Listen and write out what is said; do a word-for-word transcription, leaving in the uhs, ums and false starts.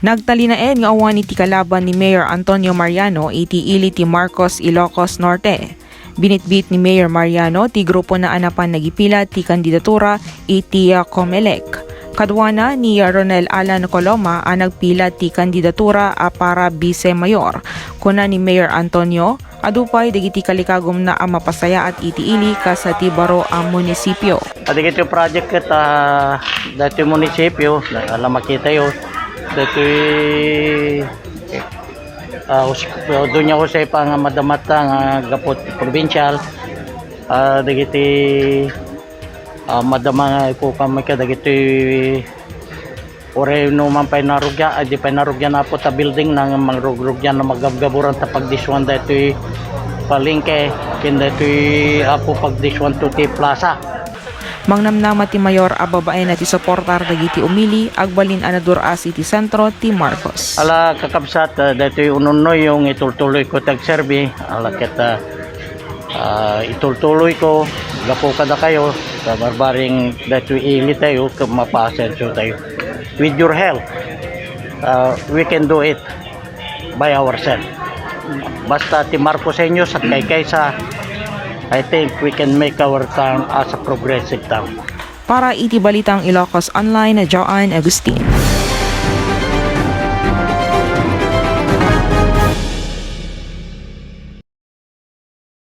Nagtalinaed nga awan iti kalaban ni Mayor Antonio Mariano iti ili ti Marcos, Ilocos Norte. Binitbit ni Mayor Mariano ti grupona a napan nagipila ti kandidatura iti, ah, Comelec. Kaduana ni Ronel Alan Coloma a nagpila ti kandidatura a para Vice Mayor. Kuna ni Mayor Antonio, adu pay dagiti kalikagumna a mapasayaat iti ili kas ti baro a munisipio. Dagiti project ket, ah, daytoy munisipio, ala makitayo, daytoy, ah, Jos-, Doña Josefa nga madamata nga gapu ti provincial, ah, dagiti, ah, madama nga ikukan met kadagiti uray no man pay narugya, ay di pay narugyan Apo ta building na nga mangrugrugian na magabgaburan ta pagdiswan daytoy palengke, ken daytoy Apo pagdiswan to ti plaza. Mangnamnama ti mayor a babaen ti suportar dagiti umili, agbalin a nadur-as iti sentro ti Marcos. Ala kakabsat, ah, daytoy ununnoyo nga itultuloyko ti agserbi, ala ket, ah, ah, itultuloyko gapu kadakayo, ta barbareng daytoy ilitayo, ket mapaasensiotayo. With your help, ah, we can do it by ourselves. Basta ti Marcoseños agkaykaysa, I think we can make our town as a progressive town. Para iti Balitang Ilocos Online, Joanne Agustin.